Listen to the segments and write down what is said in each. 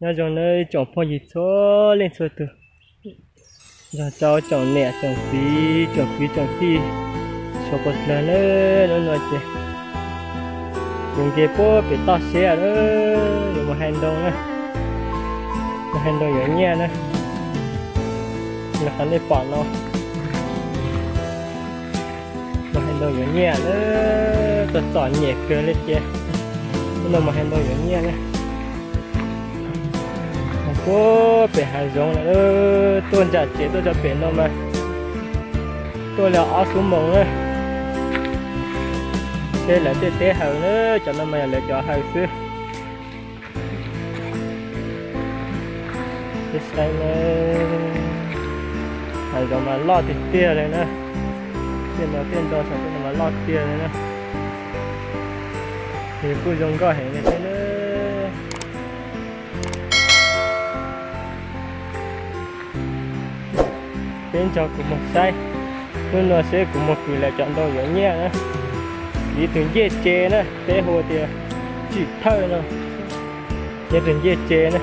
Nyob zoo nawb ib tsoom phooj ywg txhua leej txhua tus, nrog rau tsoom niam tsoom txiv tsoom kwv tsoom tij sawv daws na. Hnub no ces kuv nce puag pem toj siab na, yuav mus hais ntoo na, mus hais ntoo yuav nyiaj na. Los qhov nej pom no, mus hais ntoo yuav nyiaj na, txom txom nyem kawg li ces hnub no mus hais ntoo yuav nyiaj na. Puag pem hav zoov lawm, tuaj ntsam tsev tuaj txog pem no mas tuaj li ob xuab moos na. Seb lawv tej teb hawm na, cov no mas yog lawv cov hawm xwb. Saib na, hav zoov mas loj tiag tiag li na. Tej no tej ntoo saum tej no mas loj tiag li na. Nws kuj zoo nkauj heev li thiab na. Peb nrog kuv mus saib, hnub no seb kuv mus kwv lawv cov ntoo yuav nyiaj na. Ib tug ncej tsev na, peb hu tias tsim thawj no, yog tus ncej tsev na,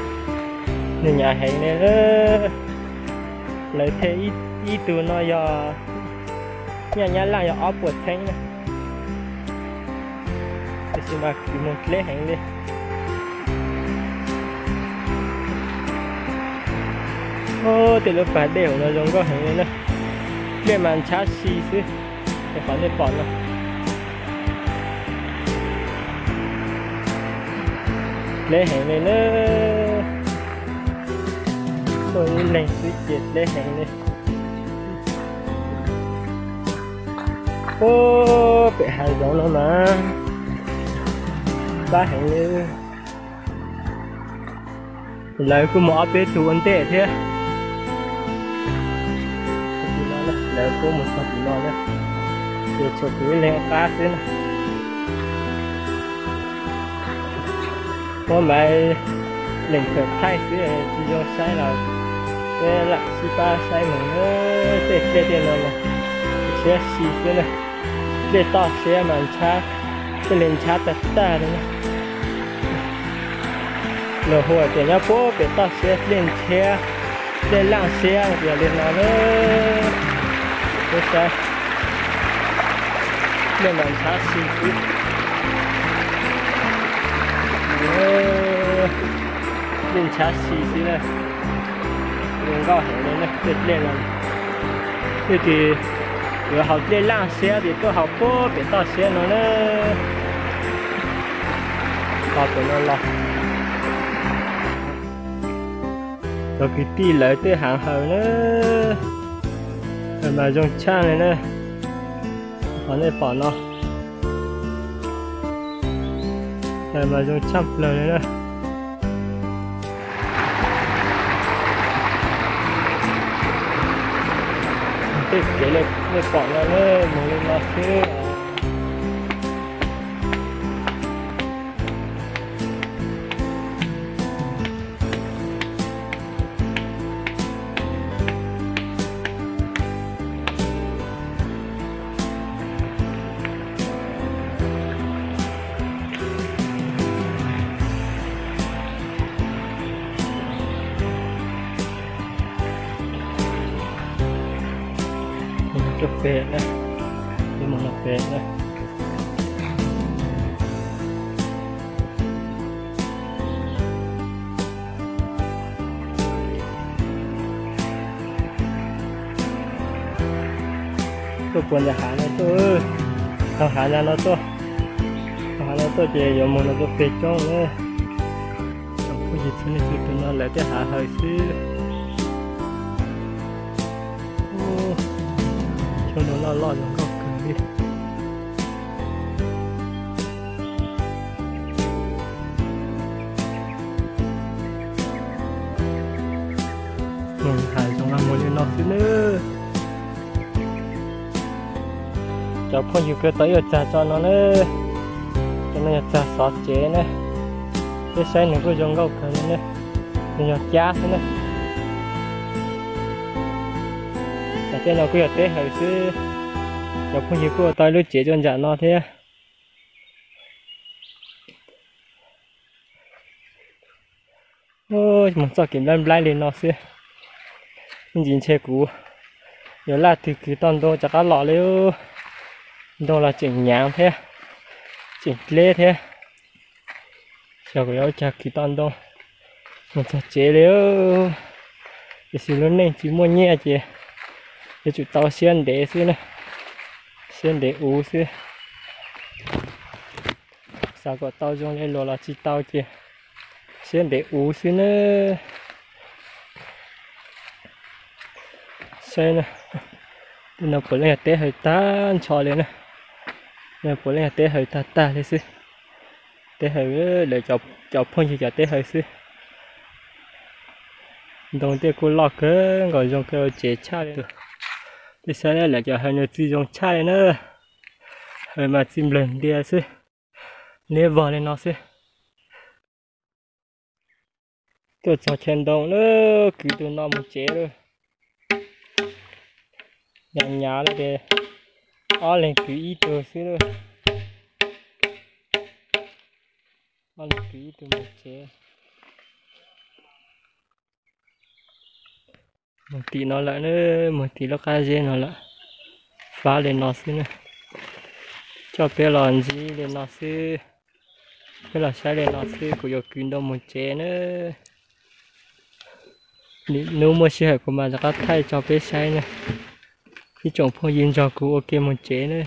nws hnyav heev li. Lawv them ib tug no yog nyiaj Nyab Laj yog ob puas txheeb na. Tiam sis mas kwv mus dleb heev li. Tej lub pas dej hauv no zoo nkauj heev li na. Dlej mas ntshab si xwb, es qhov nej pom no dleb heev li na. Tuaj ib leeg xwb ces dleb heev li. Puag pem hav zoov no mas pab heev li. Lawv kuj mus ob peb tug ua ntej thiab. Lawv kuj mus txog tim no na, ces tshuav kuv ib leeg qab xwb na. Muab maiv leem kawm thaij xwb tsis zoo saib los peb lam sib pab saib mus na. Tej dlej tej no mas siab si xwb na, dlej toj siab mas ntshab, thiaj li ntshab tag tag li na. Luag hu tias nyob puag pem toj siab dlej ntshiab, dlej laj siab yog li no na. Peb saib, dlej mas ntshab si xwb. Dlej ntshab si xwb na. Zoo nkauj heev li na tej dlej no. Twb tsis yuav haus dlej laj siab ces tuaj haus puag pem toj siab no na. Los pem no los, cov kwv tij lawv tej hav hawm na, mas zoo tshaj li na. Qhov nej pom no, mas zoo tshaj plaws li na. Tej kev nej pom no na, mus li no xwb. Mus no pem na, mus no pem na. Tuaj puag ntawm hav no tuaj, tau hav no no tuaj, tau hav no tuaj ces yuav mus no tuaj pem coob na. Tsoom phooj ywg txhua leej txhua tus no lawv tej hav hawm xwb. Xyoo no loj loj zoo nkauj kawg li. Mus hav zoov los mus li no xwb nawb. Cov phooj ywg kawg tau ib txag tso no na. Cov no yog txag xov tsev na. Peb saib nws kuj zoo nkauj kawg li na. Nws yog cab xwb na. Tam tej no kuj yog teb hawm xwb. Cov phooj ywg kuj ua tau ib lub tsev rau nram no thiab. Moog txoj kev nplaib nplaib li no xwb. Ib ntsis ntshe kuv yuav laj twg kwv toj ntoo rov qab los li. Ntoo los tseem nyaav thiab, tseem dleb thiab. Xyov kuv yuav ua cas kwv toj ntoo moog txog tsev li. Tiam sis lub neej tsis muaj nyiaj ces yuav tsum tau siab ntev xwb na, siab ntev uv xwb. Xav kom tau zoo li luag los tsis tau ces siab ntev uv xwb na. Saib na, tej no puav leej yog teb hawm tag nrho li na. Puav leej yog teb hawm tag tag li xwb. Teb hawm lawv cov phooj ywg cov teb hawm xwb. Ntoo tej kuj loj kawg nkaus, zoo kawg, tsev tshaj li. Peb saib lawv cov hawm nws txij zoo tshaj li na. Hawm mas txij nplawg ntias xwb, liab vog li no xwb. Tuaj txog chaw ntoo lawm, kwv tug no mus tsev lawm. Nyav nyav lawm ces ob leeg kwv ib tug xwb lawm. Ob leeg kwv ib tug mus tsev. Mus tim no lawm na, mus tim lub qab zeb no lawm. Fab li no xwb na. Coj peb los ntsib li no xwb, peb los saib li no xwb, kuv yuav kwv ntoo mus tsev na. Nim hnub muaj sij hawm kuv mam rov qab thaij tso peb saib na. Ib tsoom phooj ywg nrog kuv ua ke mus tsev na.